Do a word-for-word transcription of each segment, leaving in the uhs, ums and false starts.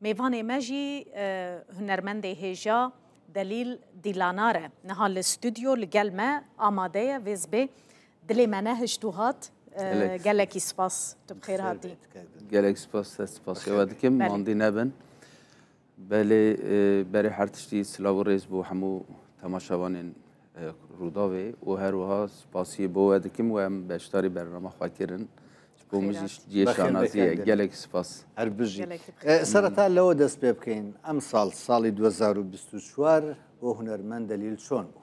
Mêvanê me jî e, hunermendê hêja Delîl Dîlanar e. Niha li stûdyo li gel me amade ye, vê zibê dilê me nehişt û hat. E, Gelek gelekî spas. Tu bi xêr hatî. Gelek spas, ez spasiya we dikim. Belê. Mandî nebin. Belê, e, berê her tiştî silav û rêz bo hemû temaşevanên, e, Rûdawê û her wiha spasiyê bo we dikim û em beşdarî bernama xwe kirin. Ji bo min jî cihê şanaziyê ye. Gelek spas. Her bijî. Gelekî bi xêr. E, sereta lewe dest pê bikeyin. Emsal, salî du hezar û bîst û çar bo hunermend Delîl çon bû?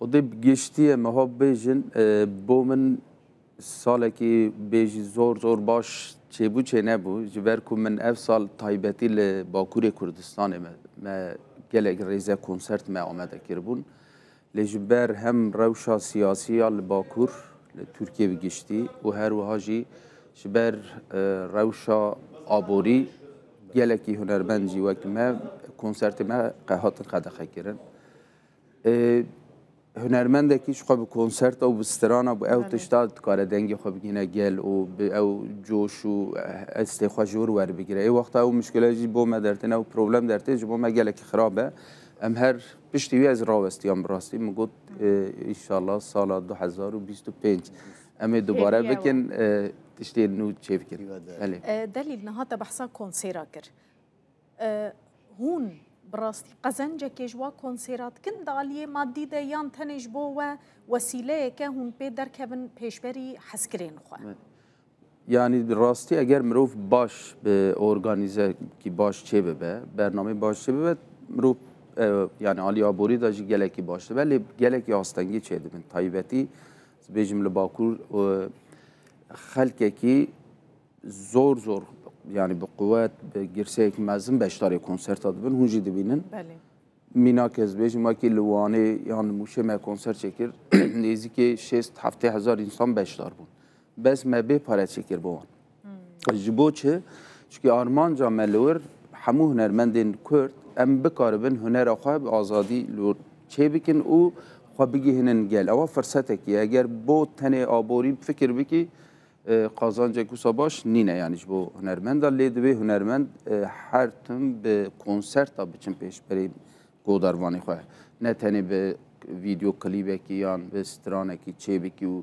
Xwedê bi giştî em wiha bêjin, e, bo min salekî bêjî zor zor baş çêbû çênebû. Ji ber ku min ev sal taybetî li Bakurê Kurdistanê me, me gelek rêze konsert me amade kiribûn. Lê ji ber hem rewşa siyasî ya li Bakur, li Tirkiyê bi giştî û her wiha jî ji ber, e, rewşa aborî gelekî hunermend jî wek me konsertê me qe-, hatin qedexekirin. E, hunermendekî ji xwe bi konserta û bi strana, bi ew tişta dikare dengê xwe bigihîne gel û bi ew coş û hestê xwe ji wir werbigire. Ê wexta ew muşkile jî bo me dertê, ew problem dertê ji bo me gelekî xirab e. Em her piştî wî ez rawestiyan bi rastî. Min got, e, înşallah sala du hezar û bîst û pênc em ê dubare bikin, e, tiştê nû çêbikin. Belê. E, Delîl, niha te behsa konsêra kir. E, hûn bi rastî qezencekê ji wa konsêra dikin di aliyê madî de yan tenê ji bo we wesîleyeke hûn pê derkevin pêşberî hezkirên xwe? Yanî bi rastî eger mirov baş bi organîzekî baş çêbibe, bernameyê baş çêbibe, mirov, e, yanî alî aborî de jî gelekî baş dibe, lê gelekî astengî çêdibin. Taybetî, bêjim li Bakur, e, xelkekî zor zor, yanî bi quwet, bi girseyekî mezin beşdarê konserta dibin, hûn jî dibînin. Belê. Mînak ez bêjim, wekî li Wanê yan li Mûşê me konser çêkir, nêzîkî şêst heftê hezar însan beşdar bûn. Bes me bê pare çêkir bo wan. Ji bo çi? Çikî armanca me li wir hemû hunermendên Kurd em bikaribin hunera xwe bi azadî li wir çêbikin û xwe bigihînin gel. Ewa firsetekî ye. Eger bo tenê aborî fikir bikî, e, qazancek wisa baş nîne, yanî ji bo hunermenda, lê divê hunermend, e, her tim bi konserta biçin pêşberî godarvanê xwe. Ne tenê bi vîdeo klîbekî yan bi stranekî çêbikî û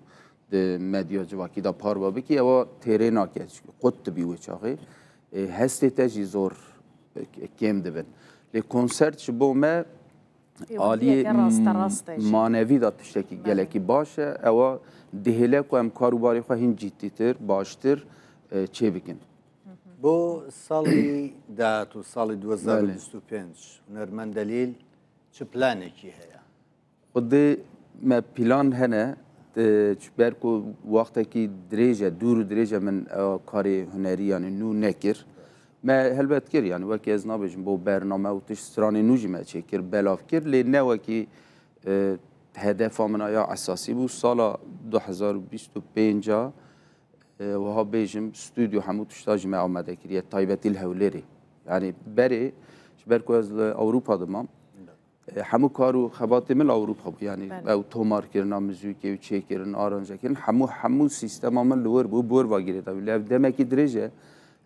di medya civakî de parve bikî, ewa têrê nake, çi qut dibî wê çaxê. E, hestê te jî zor, e, kêm dibin. Lê konsert ji bo me aliyê manevî de tiştekî gelekî baş e. Ewa dihêle ku em kar û barê xwe hîn ciddîtir, baştir, e, çêbikin. Bo salî dahatû, salî du hezar û bîst û pênc, hunermend Delîl çi planekî heye? Xwedê me plan hene, e, ji ber ku wextekî dirêj e, dûr û dirêj e min, e, karê hunerî, yanî nû nekir. Me helbet kir, yanî wekî ez nabêjim bo bername û tişt stranê nû jî me çêkir, belav kir, lê ne wekî, e, hedefa min a ya esasî bû. Sala du hezar û bîst û pênc a, e, wiha bêjim, stûdyo hemû tişta jî me amade kiriye, taybetî li Hewlêrê. Yanî berê, ji ber ku ez li Ewropa dimam, e, hemû kar û xebatê min li Ewropa bû. Yanî ew tomarkirina muzîkê û çêkirin, aranjekirin, hemû, hemû sîstema min li wir bû, bi wir ve girêdayî bû. Lê ev demekî dirêj e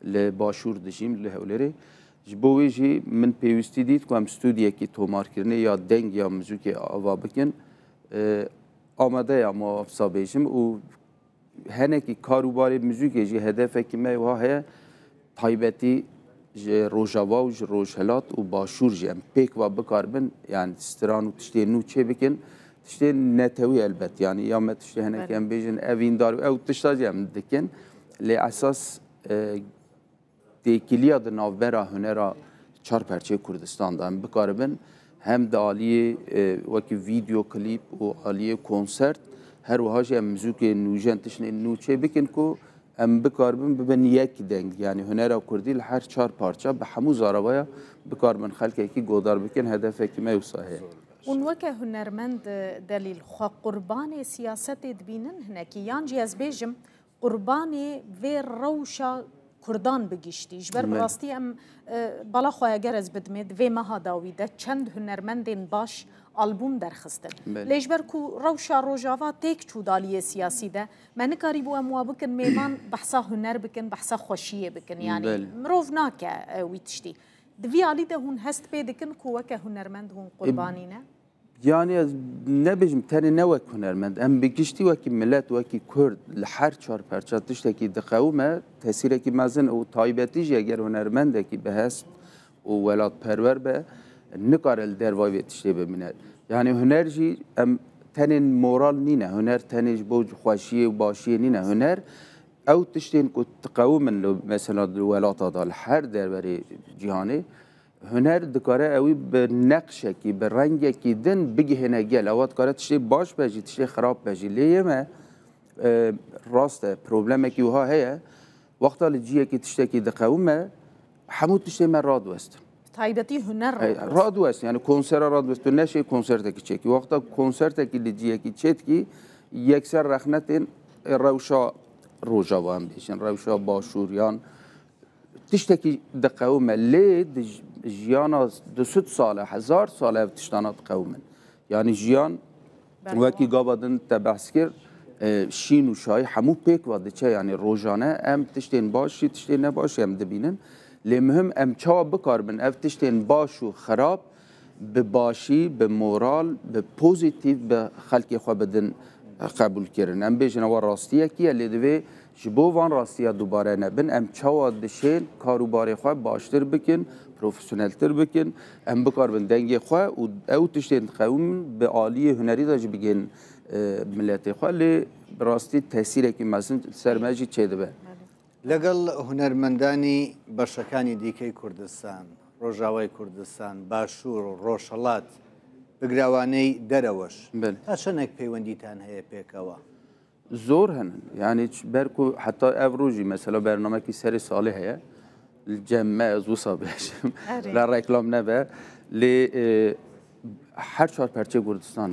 li başûr dijîm, li Hewlêrê. Ji bo wê jî min pêwîstî dît ku em stûdyekî tomarkirinê ya deng ya muzîkê ava bikin. E, amade ya, ma wisa bêjim û henekî kar û barê muzîkê jî hedefekî me wiha heye, taybetî ji Rojava û ji Rojhilat û Başûr jî em pêk ve bikaribin, yanî stran û tiştê nû çêbikin. Tiştê netewî elbet, yanî ya me tiştê henekî em bêjin evîndar û ew tişta jî em dikin. Lê esas, e, têkiliya di navbera hunera çar perçeyê Kurdistan de em bikaribin hem di aliyê, e, wekî vîdeo klîp û aliyê konsert, her wiha jî em muzîkê nûjen tiştên nû çê bikin ku em bikaribin bibin yek deng. Yanî hunera kurdî li her çar parça bi hemû zaravaya bikaribin xelkekî godar bikin. Hedefekî me wisa heye. Hûn weke hunermend, Delîl, xwe qurbanê siyasetê dibînin hinekî? Yan jî ez bêjim, qurbanê vê rewşa Kurdan bi giştî. Ji ber bi Belê. rastî em, e, bala xwe eger ez bidimê, di vê meha dawî de çend hunermendên baş albûm derxistin. Belê. Lê ji ber ku rewşa Rojava têk çû di aliyê siyasî de, me nikarîbû em wa bikin mêvan, behsa huner bikin, behsa xweşiyê bikin. Yanî Belê. mirov nake, e, wî tiştî. Di vî alî de hûn hest pê dikin ku weke hunermend hûn E, qurbanî ne? Yanî ez nebêjim tenê ne wek hunermend. Em bi giştî wekî milet, wekî Kurd li her çar perça tiştekî diqewime, tesîrekî mezin û taybetî jî eger hunermendekî bi hest û welatperwer be, nikare li dervayî vê tiştê bimîne. Yanî huner jî em tenê moral nîne, huner tenê ji bo xweşiyê û başiyê nîne. Huner ew tiştên ku diqewimin li, mesela di welata de li her derverê cîhanê, huner dikare ewî bi neqşekî, bi rengekî din bigihêne gel. Ewa dikare tiştê baş be jî, tiştê xirab be jî. Lê yê me, e, rast e, problemekî wiha heye. Wexta li ciyekî tiştekî diqewime, hemû tiştê me radiwestin. Taybetî huner Hey, radiwestin. radiwestin, yani konsera radiwestin, tu neşê konsertekî çêkî. Wexta konsertekî li ciyekî çêdikî, yekser rexnetên, e, rewşa Rojava em bêjin, rewşa Başûr yan tiştekî diqewime. Lê di j-, jiyana du sed sale, hezar sale ev tiştana diqewimin. Yani jiyan Berxwe. wekî gava din te behs kir, e, şîn û şayî hemû pêk ve diçe, yani rojane em tiştên baş jî, tiştên ne baş jî em dibînin. Lê muhim em çawa bikaribin ev tiştên baş û xirab bi başî, bi moral, bi pozîtîf bi xelkê xwe bidin qebûlkirin. Em bêjin ewa rastiyekî ye, lê divê ji bo van rastiya dubare nebin, em çawa dişên kar û barê xwe baştir bikin, profesyoneltir bikin, em bikaribin dengê xwe û ew tiştên diqewimin bi aliyê hunerî de jî bigihên, e, miletê xwe. Lê bi rastî tesîrekî mezin li ser me jî çêdibe. لەگەڵ هونەرمەندانی بەشەکانی دیکەی کوردستان، ڕۆژاوای کوردستان، باشوور، ڕۆژهەڵات، بگراوانەی دەرەوەش، بەڵێ. تا چەندێک پەیوەندیتان هەیە پێکەوە؟ زۆر هەن. یعنی، ber ku heta ev rojî, mesela, bernamekî serê salê heye. Li cem me, ez wisa bêjim. Erê. La reklam nebe. Lê, e, her çar perçê Kurdistan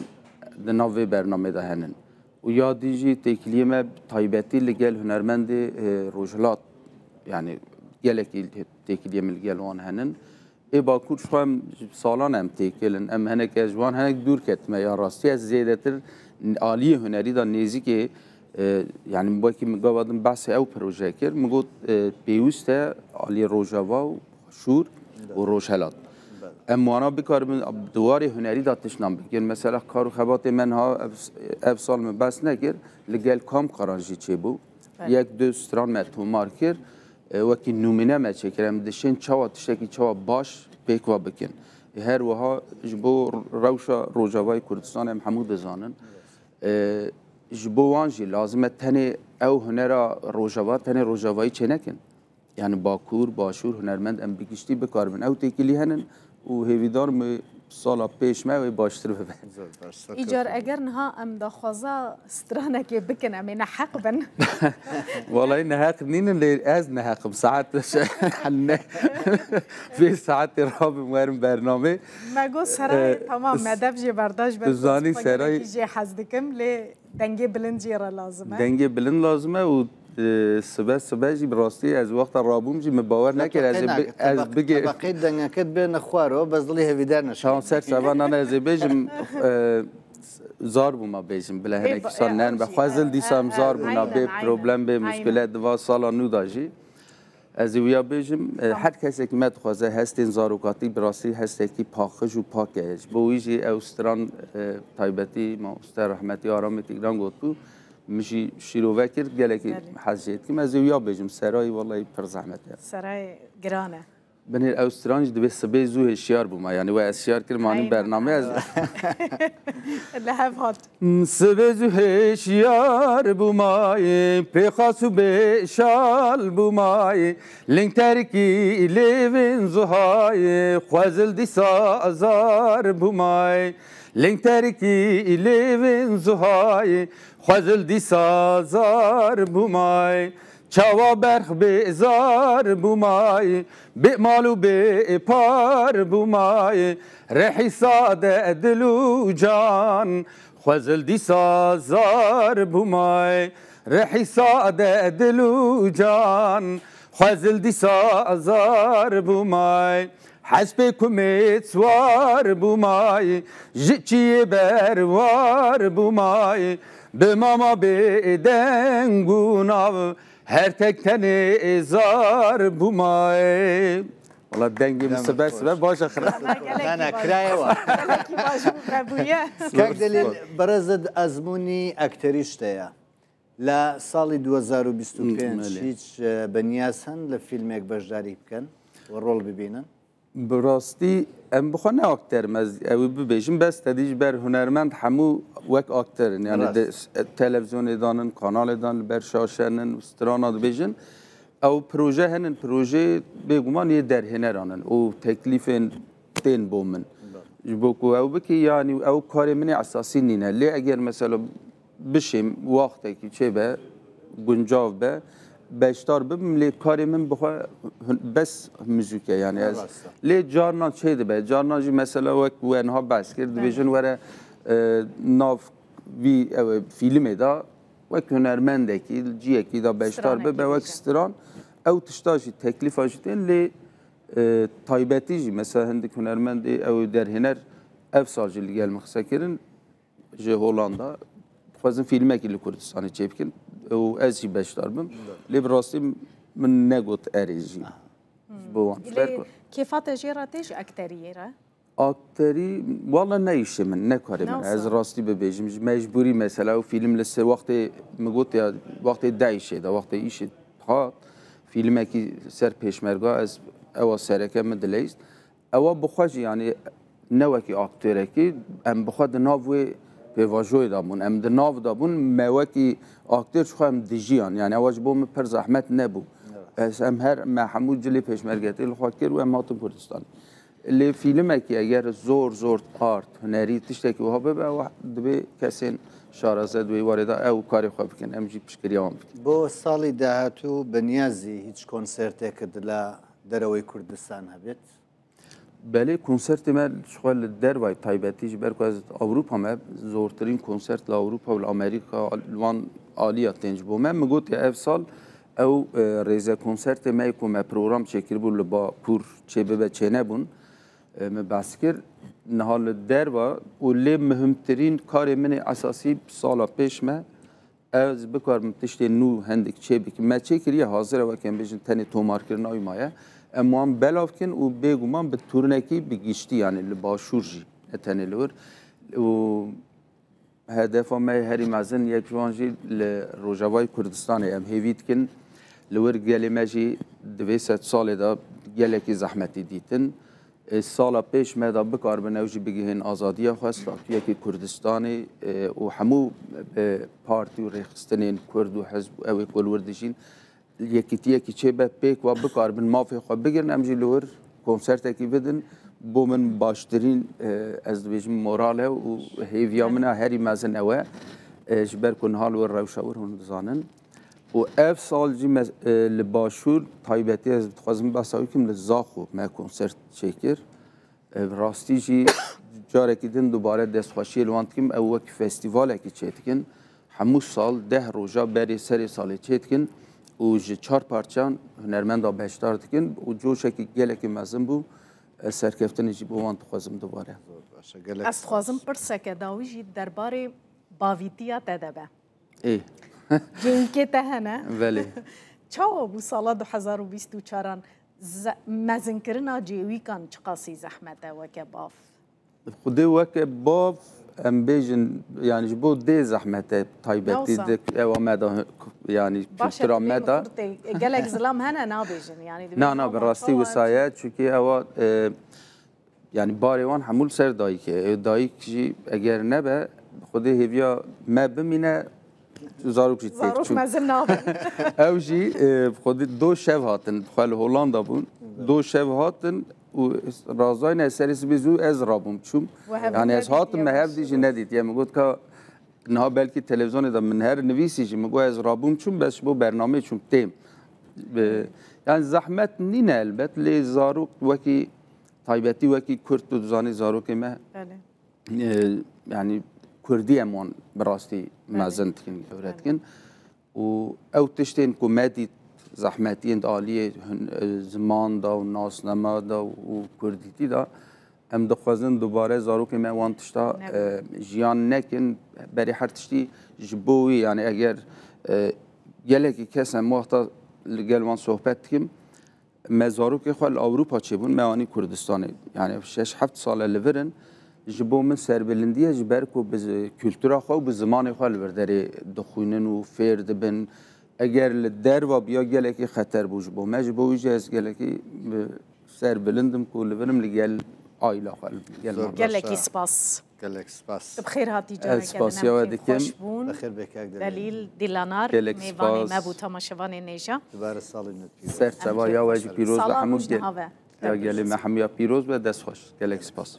di nav vê bernamê de henin. Û ya din jî têkiliyê me taybetî li gel hunermendê, e, Rojhilat, yani gelekî têkiliyê min li gel wan henin. Ê Bakur ji xwe em ji salan em têkilin. Em hinek, ez ji wan hinek dûr ketime ya rastî. Ez zêdetir aliyê hunerî de nêzîkê, e, yani wekî min gava din behsê ew proje kir. Min got, e, pêwîst e aliyê Rojava û Şûr û Rojhelat. Em wana bikaribin di warê hunerî de tiştan bikin. Mesela kar û xebatê me niha ev, ev sal min behs nekir, li gel Kamkaran jî çêbû. Belê. Yek du stran me tomar kir. E, wekî nûmîne me çêkir. Em dişên çawa tiştekî çawa baş pêk ve bikin. E, her wiha ji bo rewşa Rojavayê Kurdistanê em hemû dizanin. E, ji bo wan jî lazim e tenê ew hunera Rojava, tenê Rojavayî çênekin. Yani Bakur, Başûr, hunermend em bi giştî bikaribin ew têkilî henin û hêvîdar me sala pêş me wê baştir bibe. Zor baş, sağ Îcar ol. Eger niha em daxwaza stranekê bikin, em ê neheq bin. Walayi neheq nînin, lê ez neheqim. Saet ne. Vê saetê rabim werim bernamê. Me got serayê, Ee, tamam, s-, me dev jê berdaş be, tu zanî, serayê jê hez dikim, lê dengê bilind jê re lazim e. Dengê bilind lazim e û, e, sibe sibe jî bi rastî ez wexta rabûm jî min bawer nekir ez ê bi-, ez bigê. Tebaqê dengeket bêne xwaro, bes dilê hevîdar neşkêne. Tamam, ser seba nane ez ê bêjim, e, zar bûma bêjim, bila hinek kîsan nerm be. Xwezil dîsa em zar bûna bê problem, bê muşkile di va sala nû da jî. Ez ê wiya bêjim, e, her kesekî me dixwaze hestên zarokatî bi rastî hestekî paqij û pak e. Ji bo wî jî ew stran, e, taybetî mamoste rehmetî Aramê Tîgran gotbû, min jî şîrove kir, gelekî hez jê dikim. Ez ê wiya bêjim, serayî wellahî pir zehmet e. Serayê giran e. Binêr ew stran jî divê sibê zû hêşiyar bûma, yanî we ez şiyar kir, manî bernamê ez. Li hev hat. Sibê zû hêşiyar bûmayê, pêxas û bêşal bûmayê, ling terikî lêvên zuhayê, xwezil dîsa zar bûmayê, ling terikî lêvên zuhayê, xwezil dîsa zar bûmayê. Çawa berx bê zar bûmayê, bê mal û bê par bûmayê, rehî sade dil û can, xwezil dîsa zar bûmayê, rehî sade dil û can, Xwezil dîsa azar bûmay, hespê kumê swar bûmay, ji çiyê berwar bûmay, bi mama bê deng û nav, her tek tenê zar bûmay. Wala dengê min Deme siber xweş. Siber baş e xira. Gelekî Ne, ne, baş. Kiraye var. Gelekî baş bû, me bûye. Kak Delîl, berezid ezmûnî akterîş te ya. لە ساڵی دوو هەزار و بیست و پێنج Belê. هیچ، ئە، بەنیاز هەن لە فیلمێک بەشداری بکەن و ڕۆڵ ببینن؟ Bi rastî em bi xwe ne akter in, ez ew ê bibêjim, bes te dî ji ber hunermend hemû wek akter in. Yani Rast. De, televizyonê dan in, kanalê dan li ber şaşe nin, strana dibêjin. Ew proje henin, projeyê bêguman yê derhêneran in û teklîfên tên bo min. Ji bo ku ew bikî, yanî ew karê min ê esasî nîne. Lê eger mesela bişêm, wextekî çêbe, guncav be, beşdar bibim, lê karê min bi xwe hun-, bes muzîk e, yani ez. Rast e. Lê carna çê dibe, carna jî mesela wek we niha behs kir, dibêjin were, e, nav vî, ew, fîlmê de wek hunermendekî, ciyekî de beşdar Stranekî bibe, wek dibêjin. Stran. Ew tişta jî, teklîfa jî tên, lê, e, taybetî jî, mesela hindik hunermendê ew derhêner ev sal jî li gel min qise kirin, ji Holanda. Dixwazin fîlmekî li Kurdistanê çêbikin û ez jî beşdar bim. Lê bi rastî min negot erê jî. Ji bo wan. Ji ber Lê ku kêfa te jê re tê ji akteriyê re? Akterî, wala ne îşê min, ne karê min. Ne Ez wisa. Rastî bibêjim, ji mecbûrî mesela ew fîlm li ser wextê min got ya, wextê DAIŞê de, wextê îşê hat, fîlmekî ser pêşmerga, ez ewa sereke min dileyist. Ewa bi xwe jî, yanî ne wekî aktorekî, em bi xwe di nav wê pêvajoyê de bûn. Em di nav de bûn, me wekî aktor ji xwe em dijiyan. Yani ewa ji bo min pir zehmet nebû. Evet. Ez, em her, me hemû cilê pêşmergetê li xwe kir û em hatin Kurdistanê. Lê fîlmekî eger zor, zor art, hunerî, tiştekî wiha bibe, ewa dibê kesên şaraze di wê warê de ew karê xwe bikin, em jî piştgiriya wan bikin. بۆ ساڵی داهاتوو بەنیازی هیچ کۆنسێرتێکت لە دەرەوەی کوردستان هەبێت؟ Belê, konsertê me ji xwe li dervayî, taybetî ji ber ku ez Ewropa me, zortirîn konsert li Ewropa û li Amerîka, li wan aliya tên ji bo me. Min gotiye ev sal ew, e, rêze konsertê me ku me program çêkiribû li Bakur çê bibe, çênebûn. E, min behs kir, niha li derva û lê muhimtirîn karê min ê esasî sala pêş me, ez bikarim tiştê nû hindik çê bikim. Me çêkiriye, hazir e, weke em bêjin tenê tomarkirina wî maye. Em wan belav kin û bêguman bi turnekî bi giştî, yani li başûr jî, ne tenê li wir. Û hedefa me herî mezin yek ji wan jî li Rojavayê Kurdistanê em hêvî dikin. Li wir gelê me jî di vê sed salê de gelekî zehmetî dîtin. Ê, sala pêş me de bikaribin ew jî bigihên azadiya xwe, statuyekî Kurdistanê, ê, û hemû bi partî û rêxistinên Kurd û hizb û ew ê ku li wir dijîn, yekîtiyekî çêbe pêk wa bikaribin mafê xwe bigirin, em jî li wir konsertekî bidin. Bo min baştirîn, ê, ez dibêjim moral e û hêviya min a herî mezin ew e. Ê, ji ber ku niha li wir rewşa wir hûn dizanin. Û ev sal jî me, e, li Başûr taybetî ez dixwazim behsa wî kim, li Zaxo me konsert çêkir. E, bi rastî jî carekî din dubare destxweşiyê li wan dikim, ew wek festîvalekî çêdikin. Hemû sal deh roja berê serê salê çêdikin û ji çar parçan hunermenda beşdar dikin û coşekî gelekî mezin bû. Ez serkeftinê jî bo wan dixwazim dubare. Zor baş e, gelek Ez dixwazim spas. Pirseke dawî jî derbarê bavîtiya te de be. Ê. Cêwîkê te hene? Belê. Çawa bû sala du hezar û bîst û çaran ze-, mezinkirina cêwîkan çiqasî zehmet e weke bav? Xwedê weke bav, em bêjin, yani ji bo dê zehmet e taybetî Yawsa. Di ewa me de, yani Baş e, kültura me de. Gelek zilam hene nabêjin, yani dibêjin Na, na, bi ama rastî çawa wisa ye, çimkî ewa, e, Yani barê wan hemû li ser dayikê. Ew dayik jî eger nebe, Xwedê hêviya me bimîne, zarok jî têk Zarok çûn. Mezin nabin. Ew jî, e, Xwedê do şev hatin, xwe li Holanda bûn. Do şev hatin û razayne ez serê sibê zû ez rabûm çûm. Yani ez hatim me hev dî jî nedît. Ye min got ka niha belkî televizyonê de min her nivîsî jî min got ez rabûm çûm, bes ji bo bernameyê çûm têm. E, yani zehmet nîne elbet, lê zarok wekî Taybetî wekî Kurd, tu dizanî zarokê me, Belê. e, yani Kurdî em wan bi rastî Belê. Mezin dikin, gewre Belê. Dikin. Û ew tiştên ku me dît zehmetiyên di aliyê hun- e, ziman de û nasnama de û kurdîtî de. Em dixwazin dubare zarokê me wan tişta e, jiyan nekin. Berê her tiştî ji bo wî, yani eger e, gelekî kes em wexta li gel wan sohbet dikim, me zarokê xwe li Ewropa çêbûn, me anî Kurdistanê. Yani şeş heft sal e li vir in. Ji bo min serbilindî ye, ji ber ku bi zi- kultura xwe û bi zimanê xwe li vir derê dixwînin û fêr dibin. Eger li derva biya, gelekî xeter bû ji bo me. Ji bo wî jî ez gelekî bi serbilind im ku li vir im li gel aîla xwe, li gel Zor mala. Gelekî spas. Gelek spas. Tu bi xêr hatî. Ez spasiya we dikim. Xweş bûn. Bi xêr bêkek de. Delîl Dîlanar mêvanê me bû, temaşevanê nêja. Dubare salê me pîroz. Ser çava ya we jî pîroz be hemû gel. Ya gelê me hemû ya pîroz be, dest xweş. Gelek spas.